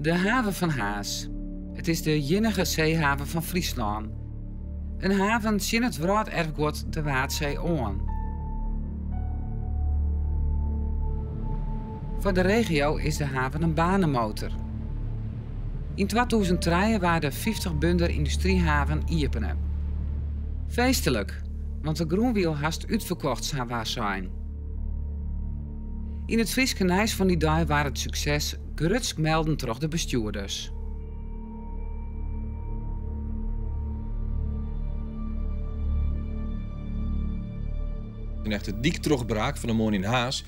De haven fan Harns. It is de iennige seehaven fan Fryslân. In haven tsjin it wrâlderfguod de Waadsee oan. Foar de regio is de haven in banemotor. Yn 2003 waard de 50 bunder yndustryhaven iepene. Feestlik, want de grûn wie al hast útferkocht, sa waard sein. Yn it Fryske nijs fan dy dei waard it sukses grutsk melden troch de bestjoerders. In echte dyktrochbraak fan 'e moarn yn Harns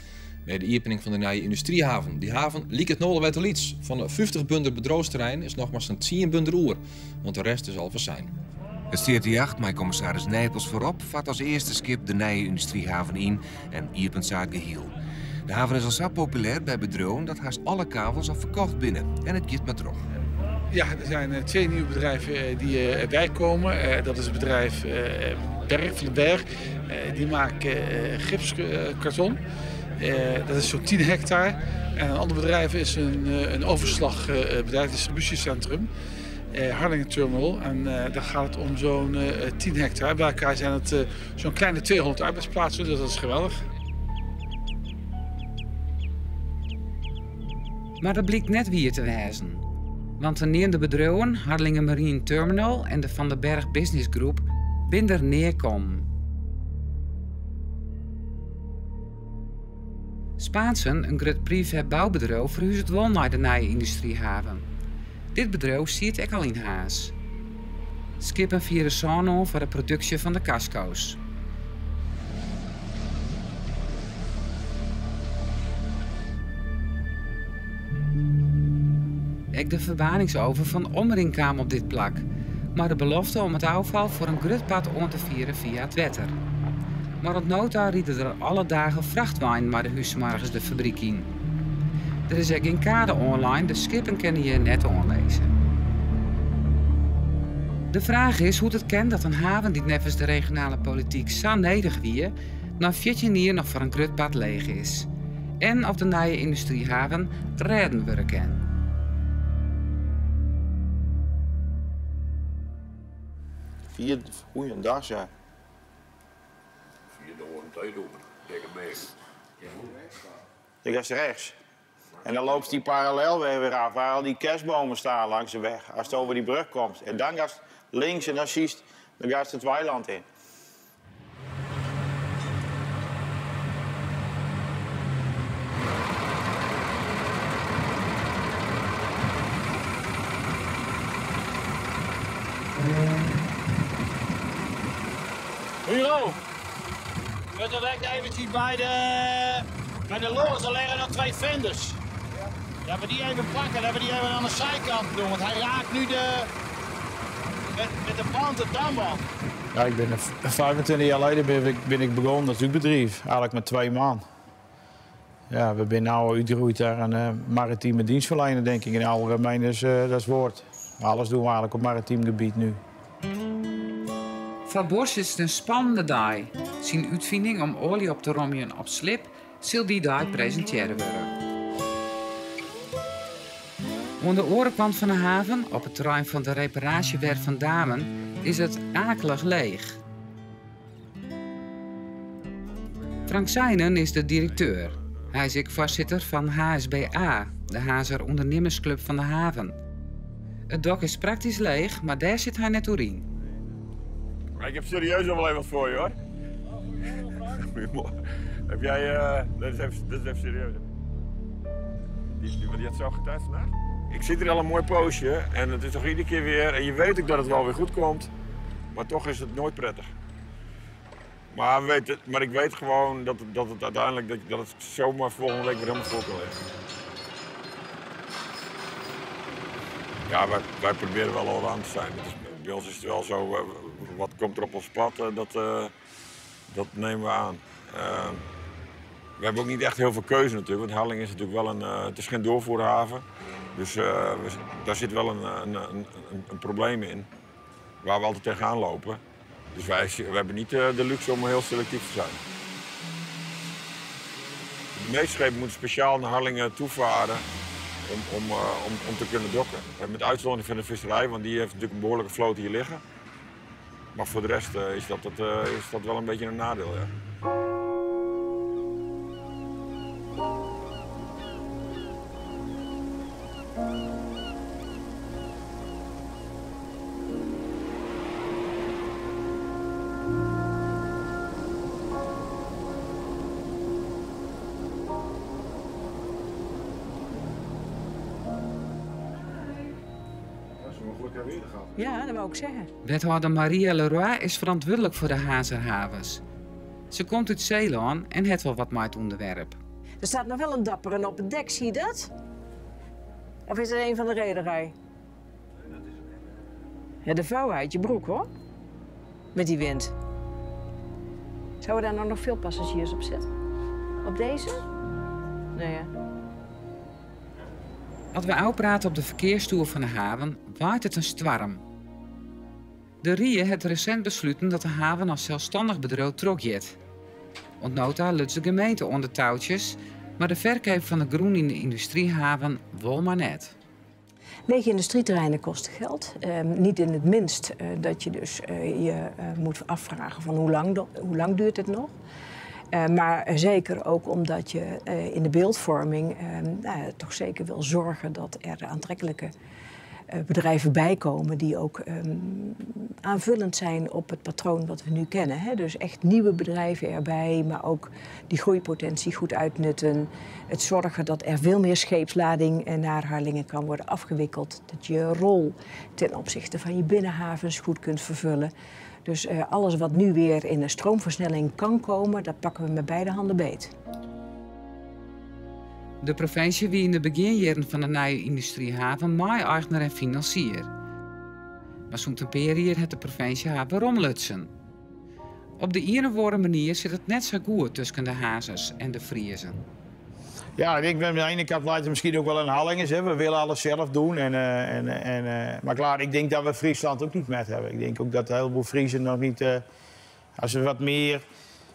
by de iepening fan de nije yndustryhaven. Dy haven liket no al wer te lyts. Fan de 50 bunder bedriuwsterrein is noch mar sa'n tsien bunder oer, want de rest is al fersein. It steatejacht mei kommissaris Nijpels foarop fart as earste skip de nije yndustryhaven yn en iepent sa it gehiel. De haven is al sa populêr by bedriuwen dat hast alle kavels al ferkocht binne en it giet mar troch. Ja, er zijn eh, twee nieuwe bedrijven eh, die eh, erbij komen. Dat is het bedrijf Berg van den Berg. Die maken gipskarton. Dat is zo'n 10 hectare. En een ander bedrijf is een overslagbedrijf, distributiecentrum. Harlingen Terminal. En daar gaat het om zo'n 10 hectare. Bij elkaar zijn het zo'n kleine 200 arbeidsplaatsen, dus dat is geweldig. Mar dat blykt net wier te wêzen. Want de neamde bedriuwen, Harlingen Marine Terminal en de Van der Berg Business Group, binne der nea kommen. Spaansen, in grut prefab boubedriuw, ferhuzet wol nei de nije yndustryhaven. Dit bedriuw siet ek al yn Harns. Skippen fiere sân oan foar de produksje fan de kasko's. Ek de ferbaarningsoven fan Omrin kaam op dit plak, mei de belofte om it ôffal foar in grut part oan te fieren fia it wetter. Mar oant no ta ride der alle dagen frachtweinen mei de hússmoargens de fabryk yn. Der is ek gjin kade oanlein, de skippen kinne hjir net oanlizze. De fraach is hoe't it kin dat in haven dy't neffens de regionale polityk sa nedich wie, nei 14 jier noch foar in grut part leech is. En oft de nije yndustryhaven rêden wurde kin. Vier, goeiedag zeg. Vier oren tijd over, dikke bek. Dan ga je rechts. En dan loopt die parallelweg weer af, waar al die kerstbomen staan langs de weg. Als het over die brug komt. En dan ga je links en dan zie je, dan ga je het weiland in. Hugo, we direct eventjes bij de loos, daar liggen nog twee fenders. Dat we die even pakken, dat we die even aan de zijkant doen, want hij raakt nu met de band de damband. Ja, ik ben 25 jaar geleden ben ik begonnen als bedrijf, eigenlijk met twee man. Ja, we zijn nu uitgegroeid naar een maritieme dienstverlener, denk ik. In algemeen is dat is het woord. Alles doen we eigenlijk op maritiem gebied nu. Foar Bos is it in spannende dei. Syn útfining om oalje op te romjen op slib sil dy dei presintearre wurde. Oan de oare kant fan de haven, op it terrein fan de reparaasjewerf fan Damen, is it aaklik leech. Frank Seinen is de direkteur. Hy is ek foarsitter fan HSBA, de Harnzer Ûndernimmersklup fan de haven. It dok is praktysk leech, mar dêr sit hy net oer yn. Ik heb serieus nog wel even wat voor je hoor. Heb jij, dat is even serieus. Die had zo tijd vandaag? Ik zit er al een mooi poosje en het is toch iedere keer weer... En je weet ook dat het wel weer goed komt, maar toch is het nooit prettig. Maar, maar ik weet gewoon dat het uiteindelijk dat het zomaar volgende week weer helemaal vol kan liggen. Ja, wij proberen wel al aan te zijn. Bij ons is het wel zo, wat komt er op ons pad, dat nemen we aan. We hebben ook niet echt heel veel keuze natuurlijk, want Harlingen is natuurlijk wel het is geen doorvoerhaven. Dus daar zit wel een probleem in, waar we altijd tegenaan lopen. Dus we hebben niet de luxe om heel selectief te zijn. De meeste schepen moeten speciaal naar Harlingen toevaren om te kunnen dokken. Met uitzondering van de visserij, want die heeft natuurlijk een behoorlijke vloot hier liggen. Maar voor de rest is dat wel een beetje een nadeel, ja. Ja, dat wou ik zeggen. Wethouder Maria Leroy is verantwoordelijk voor de Harnzer havens. Ze komt uit Zeeland en heeft wel wat met het onderwerp. Er staat nog wel een dappere op het dek, zie je dat? Of is het een van de rederij? Ja, de vouw uit je broek, hoor. Met die wind. Zouden daar nou nog veel passagiers op zitten? Op deze? Nee, ja. Als we ook praten op de verkeerstoer van de haven, waait het een storm. De Rie het recent besloten dat de haven als zelfstandig bedrijf trok jet. Ontnota lukt de gemeente onder touwtjes, maar de verkoop van de groen in de industriehaven wol maar net. Lege industrieterreinen kosten geld. Niet in het minst dat je dus je moet afvragen van hoe lang duurt het nog. Maar zeker ook omdat je in de beeldvorming nou, toch zeker wil zorgen dat er aantrekkelijke bedrijven bijkomen die ook aanvullend zijn op het patroon wat we nu kennen. Hè? Dus echt nieuwe bedrijven erbij, maar ook die groeipotentie goed uitnutten. Het zorgen dat er veel meer scheepslading naar Harlingen kan worden afgewikkeld. Dat je rol ten opzichte van je binnenhavens goed kunt vervullen. Dus alles wat nu weer in een stroomversnelling kan komen, dat pakken we met beide handen beet. De provincie wie in de beginjaren van de nieuwe industriehaven mei-eigenaar en financier. Maar zo'n periode het de provincie haar waarom lutsen. Op de ene of manier zit het net zo goed tussen de Hazes en de Friezen. Ja, ik ben aan de ene kant lijkt het misschien ook wel een Harlingers, hè. We willen alles zelf doen. Maar klaar, ik denk dat we Friesland ook niet met hebben. Ik denk ook dat een heleboel Friezen nog niet... als we wat meer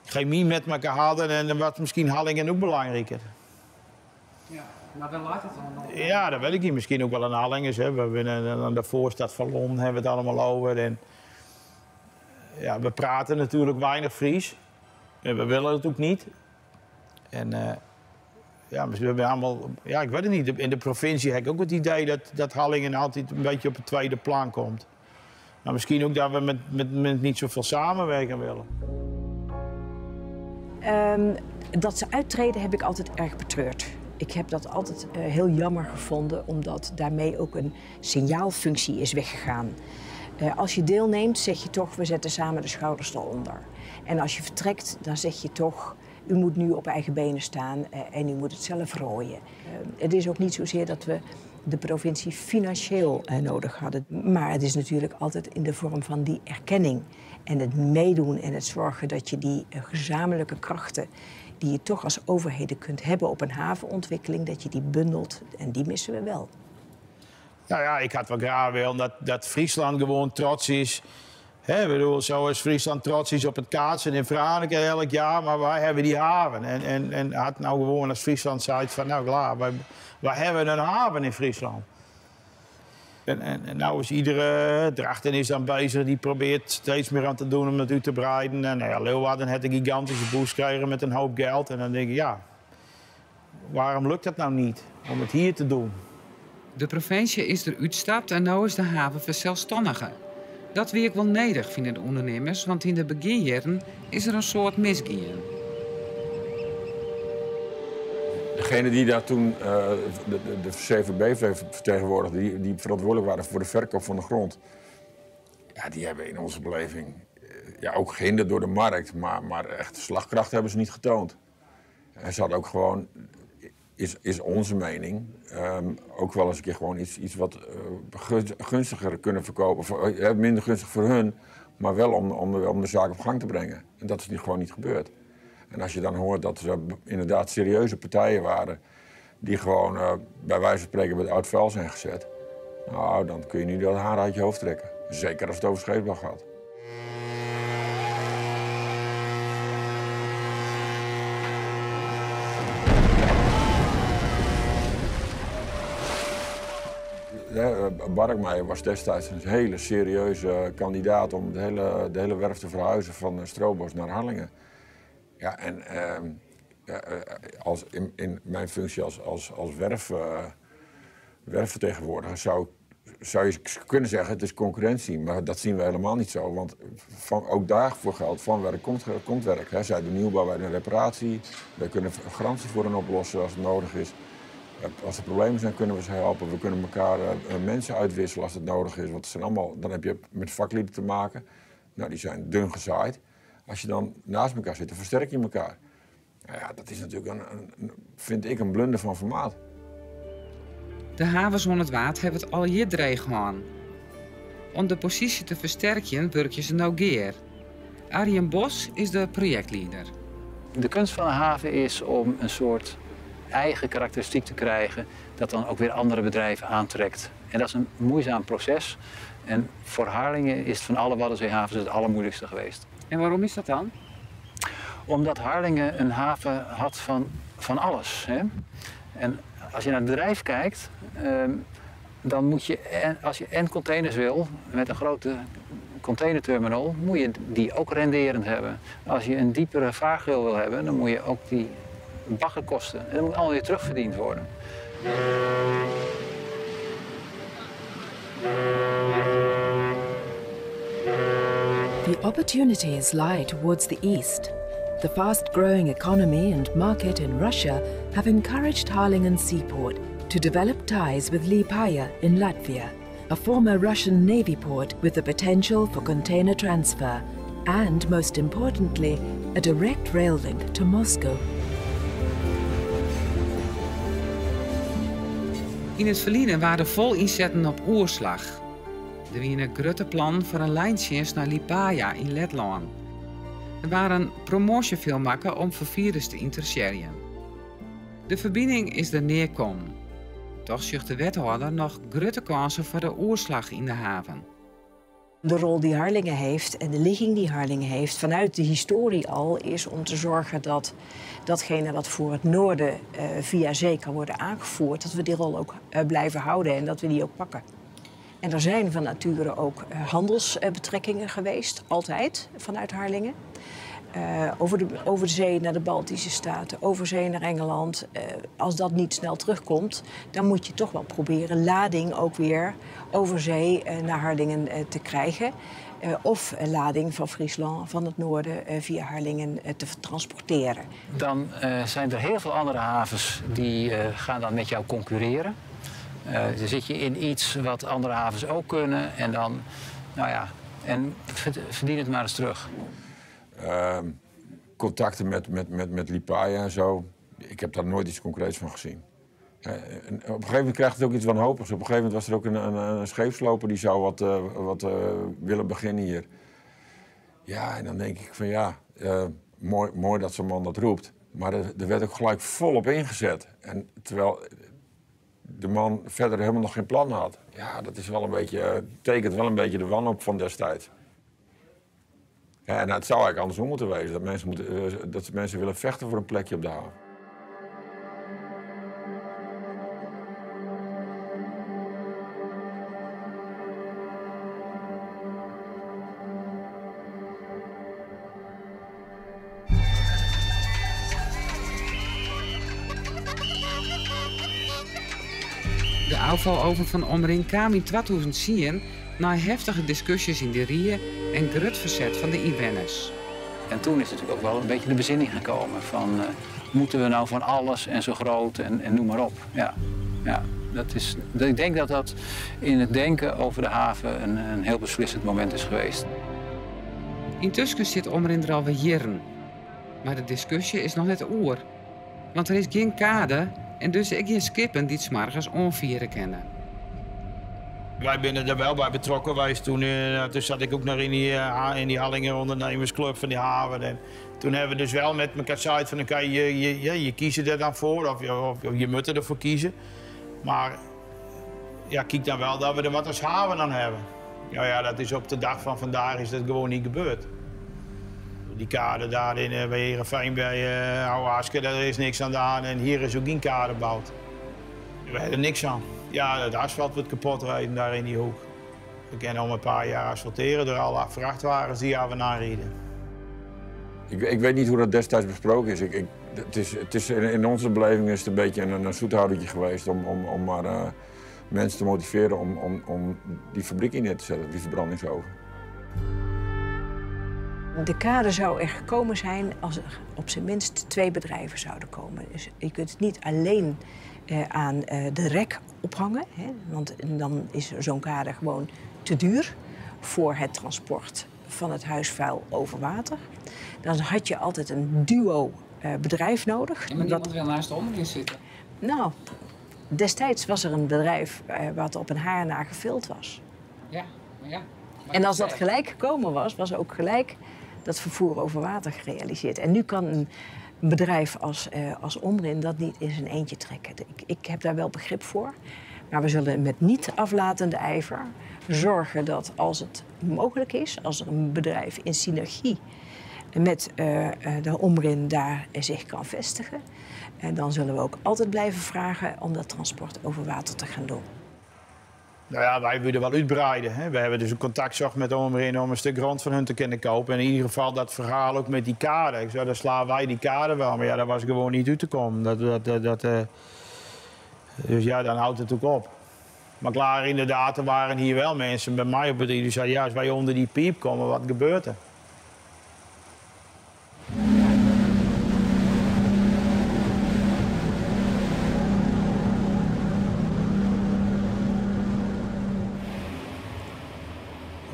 chemie met elkaar hadden, en dan was misschien Harlingen ook belangrijker. Ja, maar dan lijkt het dan nog. Ja, dat weet ik niet. Misschien ook wel een Harlingers, hè. We hebben aan de voorstad van Londen hebben we het allemaal over. En, ja, we praten natuurlijk weinig Fries. En we willen het ook niet. En, ja, we hebben allemaal, ja, ik weet het niet. In de provincie heb ik ook het idee dat Harlingen altijd een beetje op het tweede plan komt. Maar misschien ook dat we met niet zoveel samenwerken willen. Dat ze uittreden heb ik altijd erg betreurd. Ik heb dat altijd heel jammer gevonden, omdat daarmee ook een signaalfunctie is weggegaan. Als je deelneemt, zeg je toch, we zetten samen de schouders eronder. En als je vertrekt, dan zeg je toch, u moet nu op eigen benen staan en u moet het zelf rooien. Het is ook niet zozeer dat we de provincie financieel nodig hadden. Maar het is natuurlijk altijd in de vorm van die erkenning. En het meedoen en het zorgen dat je die gezamenlijke krachten die je toch als overheden kunt hebben op een havenontwikkeling, dat je die bundelt en die missen we wel. Nou ja, ik had wel graag willen dat Friesland gewoon trots is. Hè, ik bedoel, zoals Friesland trots is op het kaatsen in Franeker elk jaar, maar wij hebben die haven. En had nou gewoon als Friesland zei van, nou klaar, wij hebben een haven in Friesland. En nou is iedere Drachten is dan bezig, die probeert steeds meer aan te doen om het uit te breiden. En nou ja, Leeuwarden heeft een gigantische boost gekregen met een hoop geld. En dan denk ik, ja, waarom lukt dat nou niet om het hier te doen? De provincie is er uitstapt en nu is de haven verzelfstandiger. Dat wie ik wel nederig, vinden de ondernemers, want in de beginjaren is er een soort misgien. De Degene die daar toen de CVB vertegenwoordigde, die verantwoordelijk waren voor de verkoop van de grond, ja, die hebben in onze beleving ja, ook gehinderd door de markt, maar echt slagkracht hebben ze niet getoond. En ze hadden ook gewoon, is onze mening, ook wel eens een keer gewoon iets wat gunstiger kunnen verkopen. Voor, minder gunstig voor hun, maar wel om de zaak op gang te brengen. En dat is nu gewoon niet gebeurd. En als je dan hoort dat er inderdaad serieuze partijen waren die gewoon bij wijze van spreken bij het oud vuil zijn gezet, nou, dan kun je nu dat haar uit je hoofd trekken. Zeker als het over scheepbouw gaat. Barkmeijer was destijds een hele serieuze kandidaat om de hele werf te verhuizen van Stroobos naar Harlingen. Ja, en als in mijn functie als werfvertegenwoordiger zou je kunnen zeggen het is concurrentie, maar dat zien we helemaal niet zo. Want ook daarvoor geldt, van werk komt werk. Hè. Zij doen nieuwbouw, wij doen reparatie. Wij kunnen garantie voor hen oplossen als het nodig is. Als er problemen zijn, kunnen we ze helpen. We kunnen elkaar mensen uitwisselen als het nodig is. Want het zijn allemaal, dan heb je met vaklieden te maken. Nou, die zijn dun gezaaid. Als je dan naast elkaar zit, dan versterk je elkaar. Nou ja, dat is natuurlijk, vind ik, een blunder van formaat. De havens om het water hebben het al hier dreig gehad. Om de positie te versterken, werk je ze nou geer. Arjen Bos is de projectleider. De kunst van een haven is om een soort eigen karakteristiek te krijgen dat dan ook weer andere bedrijven aantrekt. En dat is een moeizaam proces. En voor Harlingen is het van alle Waddenzeehavens het allermoeilijkste geweest. En waarom is dat dan? Omdat Harlingen een haven had van alles. Hè? En als je naar het bedrijf kijkt, dan moet je, als je en containers wil, met een grote containerterminal, moet je die ook renderend hebben. Als je een diepere vaargeul wil hebben, dan moet je ook die baggerkosten. En dat moet allemaal weer terugverdiend worden. The opportunities lie towards the east. The fast-growing economy and market in Russia have encouraged Harlingen Seaport to develop ties with Liepaja in Latvia, a former Russian Navy port with the potential for container transfer and, most importantly, a direct rail link to Moscow. In het verleden waren vol inzetten op oerslag. Er wie een grote plan voor een lijntje naar Liepaja in Letland. Er waren promotiefilm maken om vervierders te interesseren. De verbinding is er neerkom. Toch zucht de wethouder nog grote kansen voor de oerslag in de haven. De rol die Harlingen heeft en de ligging die Harlingen heeft vanuit de historie al is om te zorgen dat datgene wat voor het noorden via zee kan worden aangevoerd, dat we die rol ook blijven houden en dat we die ook pakken. En er zijn van nature ook handelsbetrekkingen geweest, altijd vanuit Harlingen. Over de zee naar de Baltische Staten, over zee naar Engeland. Als dat niet snel terugkomt, dan moet je toch wel proberen lading ook weer over zee naar Harlingen te krijgen. Of lading van Friesland, van het noorden, via Harlingen te transporteren. Dan zijn er heel veel andere havens die gaan dan met jou concurreren. Dan zit je in iets wat andere havens ook kunnen en dan, nou ja, en verdien het maar eens terug. Contacten met Liepaja en zo, ik heb daar nooit iets concreets van gezien. En op een gegeven moment krijgt het ook iets wanhopigs. Op een gegeven moment was er ook een scheepsloper die zou wat willen beginnen hier. Ja, en dan denk ik van ja, mooi dat zo'n man dat roept. Maar er werd ook gelijk volop ingezet. En terwijl de man verder helemaal nog geen plan had. Ja, dat is wel een beetje, tekent wel een beetje de wanhoop van destijds. Ja, en het zou eigenlijk andersom moeten wezen, dat mensen willen vechten voor een plekje op de haven. De afvaloven van Omrin kwam in 2010 na heftige discussies in de Rie en grut verzet van de inwoners. En toen is natuurlijk ook wel een beetje de bezinning gekomen van Moeten we nou van alles en zo groot en, en noem maar op. Ja, ja, dat is, ik denk dat dat in het denken over de haven een, een heel beslissend moment is geweest. Yntusken sit Omrin der alwer jierren. Mar de diskusje is noch net oer. Want der is gjin kade en dus ek gjin skippen dy't smoargens oanfiere kinne. Wy binne der wel by betrokken west toen, toen zat ik ook noch yn dy, yn dy Harlinger ondernemersclub fan dy haven. En toen hebben we dus wel met elkaar gezegd van oké, je, je, je, je kiest er dan voor of, of, of je moet ervoor kiezen. Maar ja, kijk dan wel dat we er wat als haven aan hebben. Nou ja, dat is op de dag van vandaag is dat gewoon niet gebeurd. Die kade daar in, bij Heerenveen, bij uh, Oude daar is niks aan gedaan. En hier is ook geen kade gebouwd. We hebben er niks aan. Ja, het asfalt wordt kapot rijden daar in die hoek. We kunnen om een paar jaar asfalteren door alle vrachtwagens die af en aan rijden. Ik, ik weet niet hoe dat destijds besproken is. Ik, ik, het is, het is in, in onze beleving is het een beetje een, een zoethoudertje geweest om, om, om maar mensen te motiveren om, om, om die fabriek in te zetten, die verbrandingsoven. De kade zou er gekomen zijn als er op zijn minst twee bedrijven zouden komen. Dus je kunt het niet alleen aan de rek ophangen, hè, want dan is zo'n kade gewoon te duur voor het transport van het huisvuil over water. Dan had je altijd een duo bedrijf nodig. Ja, maar niemand wil naast de Omrin zitten. Nou, destijds was er een bedrijf wat op een haar na gevuld was. Ja, maar ja. Maar en als dat gelijk gekomen was, was ook gelijk dat vervoer over water gerealiseerd. En nu kan een bedrijf als, als Omrin dat niet in zijn eentje trekken. Ik, ik heb daar wel begrip voor. Maar we zullen met niet aflatende ijver zorgen dat als het mogelijk is, als er een bedrijf in synergie met de Omrin daar zich kan vestigen, en dan zullen we ook altijd blijven vragen om dat transport over water te gaan doen. Nou ja, wij willen wel uitbreiden. Hè. We hebben dus een contact gezocht met Omrin om een stuk grond van hun te kunnen kopen. En in ieder geval dat verhaal ook met die kade. Ik zei, dan slaan wij die kade wel. Maar ja, daar was gewoon niet uit te komen. Dat, dat, dat, dat dus ja, dan houdt het ook op. Maar klaar, inderdaad, er waren hier wel mensen bij mij op het die zeiden, ja, als wij onder die piep komen, wat gebeurt er?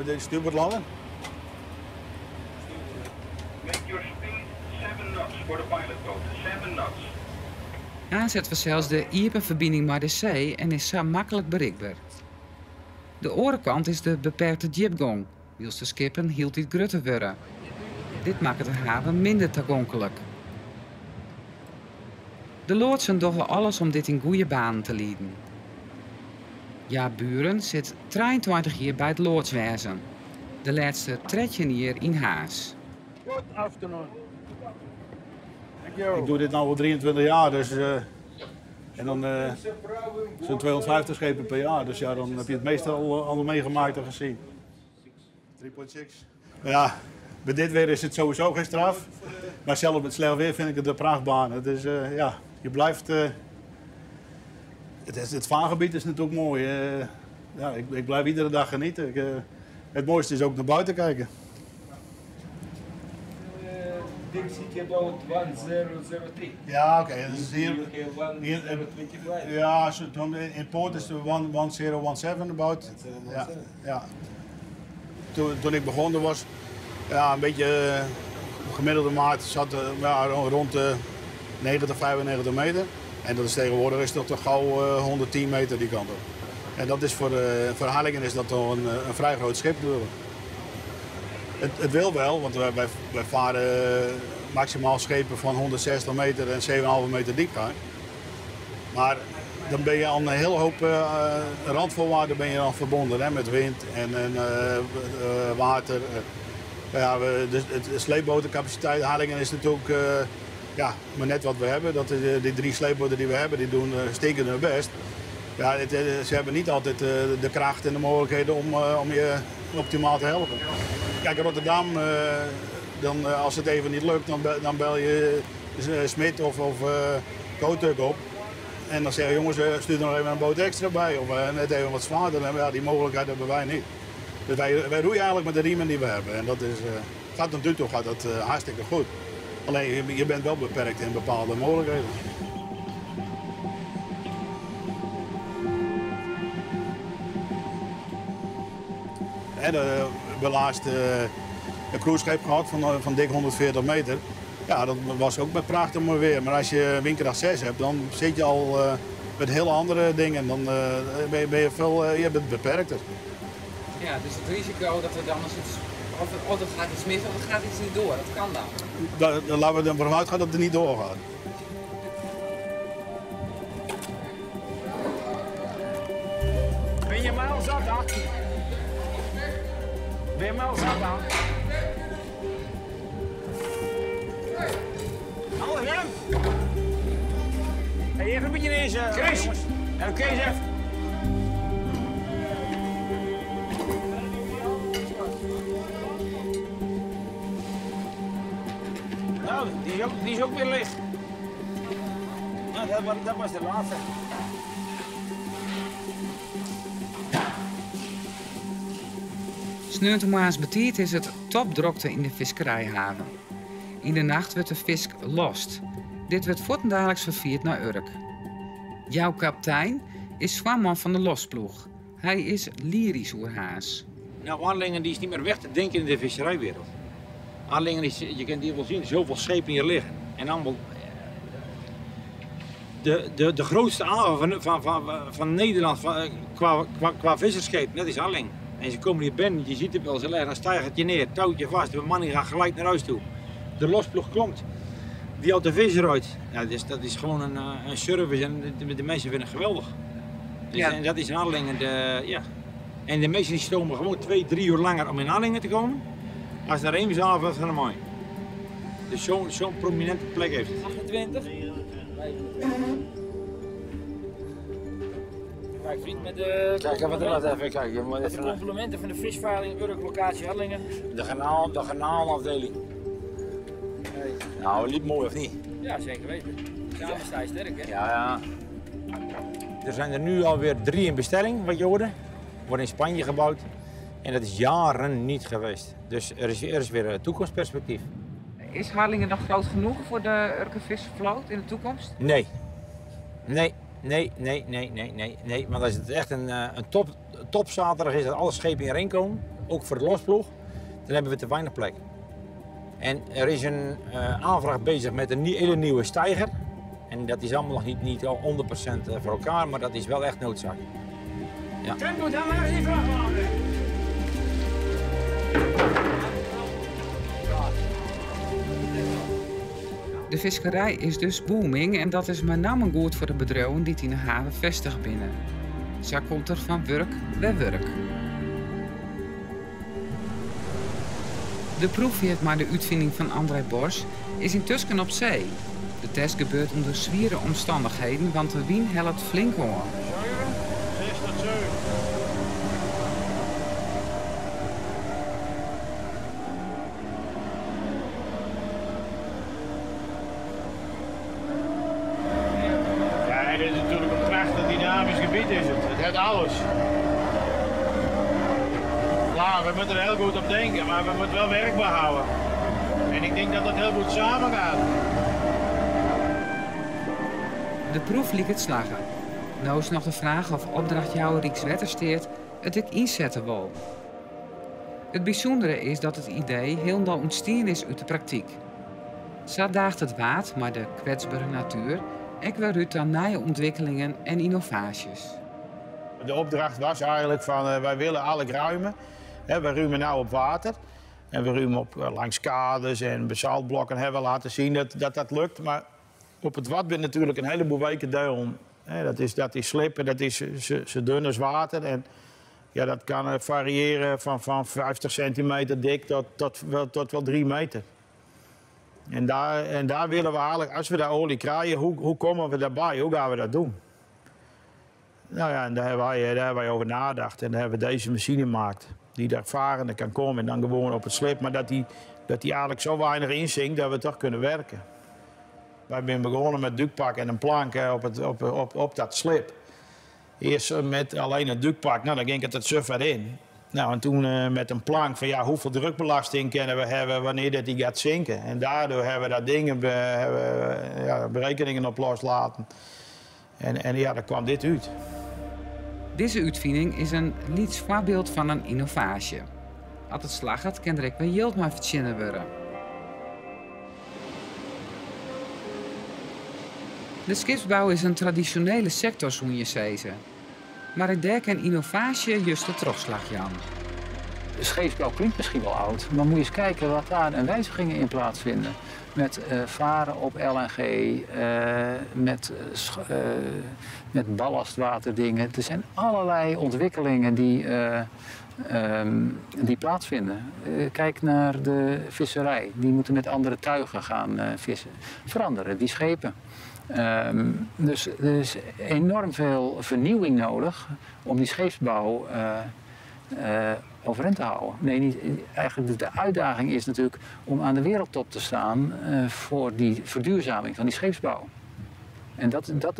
Deze stuurboord landen. Make your speed 7 knots for the pilot boat. 7 knots. Aanzet fansels de iepen ferbining mei de see en is sa maklik berikber. De oare kant is de beperkte djipgong, wylst de skippen hieltyd grutter wurde. Dit makket de haven minder tagonklik. De loadsen dogge alles om dit yn goede banen te lieden. Jaap Buren sit 23 jier by it loadswêzen. De lêste 13 jier yn Harns. Good afternoon. Ik doe dit nu al 23 jaar, dus, en dan zo'n 250 schepen per jaar. Dus ja, dan heb je het meeste al, al meegemaakt en gezien. 3.6. Ja, bij dit weer is het sowieso geen straf. Maar zelf met slecht weer vind ik het een prachtbaan. Het is, ja, je blijft... Het, is, het vaargebied is natuurlijk mooi. Ja, ik, ik blijf iedere dag genieten. Ik, het mooiste is ook naar buiten kijken. Big City about 1003. Ja, oké. Okay. Dus hier, hier, ja, in Port is de 1017 about. Ja, ja. Toen, toen ik begon, was ja, een beetje gemiddelde maat zat ja, rond de 90, 95 meter. En dat is tegenwoordig is dat toch gauw 110 meter die kant op. En dat is voor, voor Harlingen is dat toch een, een vrij groot schip natuurlijk. Het, het wil wel, want wij, wij, wij varen maximaal schepen van 160 meter en 7,5 meter diepgang. Maar dan ben je aan een hele hoop randvoorwaarden ben je dan verbonden, hè, met wind en, en water. Ja, we, dus het sleepbotencapaciteit Harlingen is natuurlijk ja, maar net wat we hebben. Dat, die drie sleepboten die we hebben, die doen stinkend hun best. Ja, het, ze hebben niet altijd de kracht en de mogelijkheden om, om je optimaal te helpen. Kijk, Rotterdam, dan, als het even niet lukt, dan, dan bel je Smit of, of Kotug op. En dan zeggen jongens, stuur er nog even een boot extra bij of net even wat zwaarder. Ja, die mogelijkheid hebben wij niet. Dus wij, wij roeien eigenlijk met de riemen die we hebben. En dat is, gaat tot nu toe gaat dat hartstikke goed. Alleen je bent wel beperkt in bepaalde mogelijkheden. Hè, we hebben laatst een cruiseschip gehad van dik 140 meter. Ja, dat was ook met prachtig mooi weer. Maar als je windkracht 6 hebt, dan zit je al met hele andere dingen. Dan ben je veel je bent beperkter. Ja, dus het risico dat er dan eens iets, of er gaat iets mis of er gaat iets niet door, dat kan dan. Dan laten we ervan uitgaan dat het niet doorgaat. Ben je maal zat, hè? Ben je maal zat, hè? Hallo, Jan. Hey, even een beetje deze, Chris. Jongens. En Kees even. Nou, die is ook weer licht. Nou, dat was de laatste. Sneontemoarns betiid is it topdrokte yn de fiskerijhaven. Yn de nacht wurdt de fisk lost. Dit wurdt fuortendaliks ferfierd nei Urk. Jouw kaptein is foarman fan de losploech. Hy is lyrysk oer Harns. Nou, Harlingen die is niet meer weg te denken in de visserijwereld. Harlingen is, je kunt hier wel zien, zoveel schepen hier liggen. En allemaal de grootste haven van Nederland qua visserschepen, dat is Harlingen. En ze komen hier binnen, je ziet het wel, ze leggen een steigertje neer, touwtje vast, de man die gaat gelijk naar huis toe. De losploeg komt, die haalt de vis eruit. Ja, dus dat is gewoon een service en de mensen vinden het geweldig. Dus, Ja. En dat is in Harlingen, de, ja. En de mensen die stomen gewoon 2, 3 uur langer om in Harlingen te komen, als naar Eemshaven of naar Main. Dus zo'n prominente plek heeft het. 28. Kijk, vriend, met de Kijk, even laat even kijken. Met de complimenten van de visveiling Urk, locatie Harlingen. De garnaalafdeling. Hey. Nou, liep mooi of niet? Ja, zeker weten. Samen sta je sterk, hè? Ja, ja. Er zijn er nu alweer 3 in bestelling, wat je hoorde. Wordt in Spanje gebouwd. En dat is jaren niet geweest. Dus er is weer een toekomstperspectief. Is Harlingen nog groot genoeg voor de Urkervisvloot in de toekomst? Nee. Nee, nee, nee, nee, nee, nee, nee. Want als het echt een top zaterdag is dat alle schepen hierheen komen, ook voor de losploeg, dan hebben we te weinig plek. En er is een aanvraag bezig met een hele nieuwe steiger. En dat is allemaal nog niet al 100% voor elkaar, maar dat is wel echt noodzaak. Ja. Tempo, daar maar eens die vrachtwagen. De visserij is dus booming en dat is met name goed voor de bedrijven die in de haven vestigd binnen. Zo komt er van werk bij werk. De proefveert maar de uitvinding van André Bos is intussen op zee. De test gebeurt onder zwiere omstandigheden, want de wien helpt flink hoor. 7, 6 tot 7. Ja, dit is natuurlijk een prachtig dynamisch gebied is het. Het heeft alles. Ja, we moeten er heel goed op denken, maar we moeten wel werkbaar houden. En ik denk dat dat heel goed samen gaat. De proef liet het slagen. Nou is nog de vraag of opdrachtjouwer Rijkswaterstaat het ik inzetten wil. Het bijzondere is dat het idee helemaal ontstaan is uit de praktijk. Zo daagt het waard, maar de kwetsbare natuur ik weer uit aan nieuwe ontwikkelingen en innovaties. De opdracht was eigenlijk van wij willen alle ruimen. Hè, we ruimen nou op water. En we ruimen op langs kades en basaltblokken hebben we laten zien dat dat lukt. Maar op het wad ben natuurlijk een heleboel weken deel. Hè, dat is slippen, dat is zo dun als water. En ja, dat kan variëren van 50 centimeter dik tot wel 3 meter. En daar willen we eigenlijk, als we daar olie krijgen, hoe komen we daarbij? Hoe gaan we dat doen? Nou ja, en daar hebben wij over nagedacht. En daar hebben we deze machine gemaakt. Die daar varende kan komen en dan gewoon op het slip. Maar dat die eigenlijk zo weinig inzinkt dat we toch kunnen werken. Wij zijn begonnen met duikpak en een plank, hè, op dat slip. Eerst met alleen het duikpak, nou, dan ging het het zo ver in. Nou, en toen met een plank van ja, hoeveel drukbelasting kunnen we hebben wanneer dat die gaat zinken. En daardoor hebben we daar dingen, hebben, ja, berekeningen op loslaten. En ja, daar kwam dit uit. Deze útfining is in lyts foarbyld fan in ynnovaasje. As it slagget, kin der ek wer jild mei fertsjinne wurde. De skipsbou is in tradisjonele sektor, soene je sizze. Mar ek dêr kin ynnovaasje just de trochslach jaan. De scheepsbouw klinkt misschien wel oud, maar moet je eens kijken wat daar een wijzigingen in plaatsvinden. Met varen op LNG, met ballastwaterdingen. Er zijn allerlei ontwikkelingen die plaatsvinden. Kijk naar de visserij. Die moeten met andere tuigen gaan vissen. Veranderen die schepen. Dus er is enorm veel vernieuwing nodig om die scheepsbouw overeind te houden. Nee, niet, eigenlijk de uitdaging is natuurlijk om aan de wereldtop te staan voor die verduurzaming van die scheepsbouw. En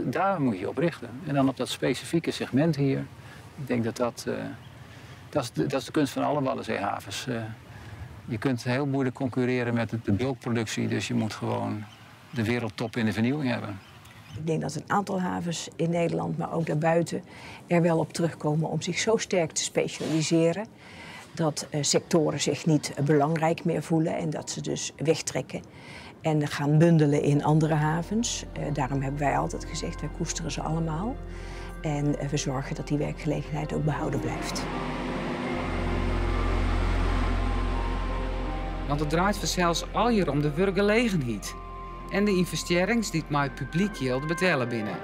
daar moet je op richten. En dan op dat specifieke segment hier. Ik denk dat dat is de kunst van alle Waddenzeehavens. Je kunt heel moeilijk concurreren met de bulkproductie, dus je moet gewoon de wereldtop in de vernieuwing hebben. Ik denk dat een aantal havens in Nederland, maar ook daarbuiten, er wel op terugkomen om zich zo sterk te specialiseren dat sectoren zich niet belangrijk meer voelen en dat ze dus wegtrekken en gaan bundelen in andere havens. Daarom hebben wij altijd gezegd, wij koesteren ze allemaal. En we zorgen dat die werkgelegenheid ook behouden blijft. Want het draait vanzelfs al hier om de werkgelegenheid. En de investeerders die het met publiek geld betalen binnen.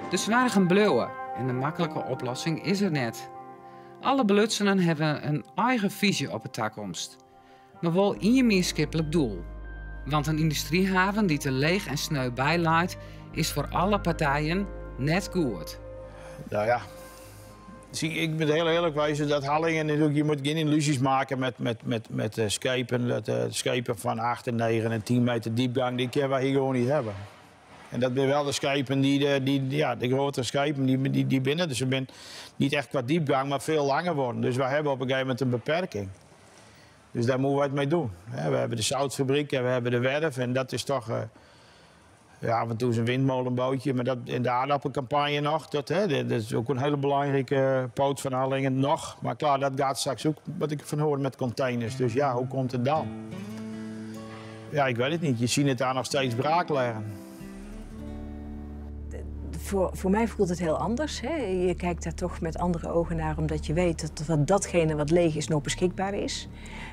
De zwaargen bleuwen en de makkelijke oplossing is er net. Alle belutsenen hebben een eigen visie op de toekomst. Maar wel in je meerskippelijk doel. Want een industriehaven die te leeg en sneu bijlaait, is voor alle partijen net goed. Nou ja, zie, ik moet heel eerlijk wezen dat Harlingen natuurlijk, je moet geen illusies maken met schepen. Dat schepen van 8 en 9 en 10 meter diepgang, die kunnen wij hier gewoon niet hebben. En dat zijn wel de schepen die, de, die, ja, de grote schepen die binnen. Dus ze zijn niet echt qua diepgang, maar veel langer worden. Dus wij hebben op een gegeven moment een beperking. Dus daar moeten we het mee doen. We hebben de zoutfabriek en we hebben de werf en dat is toch... Ja, af en toe is een windmolenbootje, maar dat, in de aardappelcampagne nog. Dat is ook een hele belangrijke poot van Harlingen nog. Maar klaar, dat gaat straks ook, wat ik van hoor, met containers. Dus ja, hoe komt het dan? Ja, ik weet het niet. Je ziet het daar nog steeds braak liggen. Voor mij voelt het heel anders. Hè? Je kijkt daar toch met andere ogen naar, omdat je weet dat datgene wat leeg is nog beschikbaar is.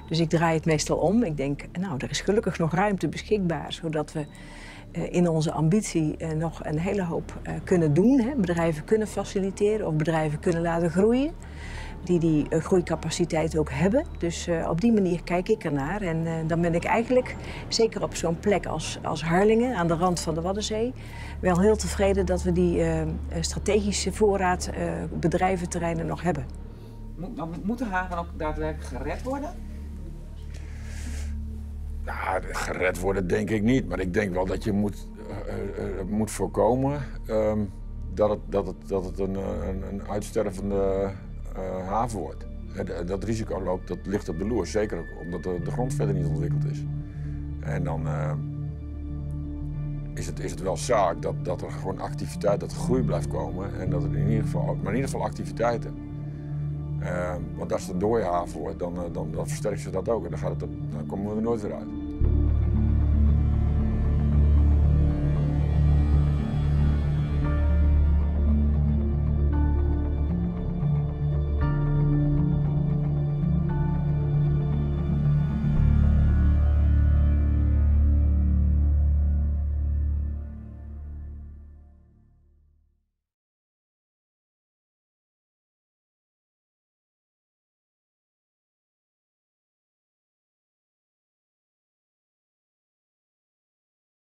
Dus ik draai het meestal om. Ik denk, nou, er is gelukkig nog ruimte beschikbaar, zodat we in onze ambitie nog een hele hoop kunnen doen. Hè? Bedrijven kunnen faciliteren of bedrijven kunnen laten groeien. Die groeicapaciteit ook hebben. Dus op die manier kijk ik ernaar. En dan ben ik eigenlijk, zeker op zo'n plek als Harlingen, aan de rand van de Waddenzee, wel heel tevreden dat we die strategische voorraad bedrijventerreinen nog hebben. Moet de haven ook daadwerkelijk gered worden? Nou, gered worden denk ik niet. Maar ik denk wel dat je moet voorkomen dat het een uitstervende haven wordt. Dat risico loopt, dat ligt op de loer. Zeker ook omdat de grond verder niet ontwikkeld is. En dan is het wel zaak dat er gewoon activiteit, dat er groei blijft komen. En dat er in ieder geval, maar in ieder geval activiteiten. Want als het een dode haven wordt, dan versterkt zich dat ook. En dan komen we er nooit weer uit.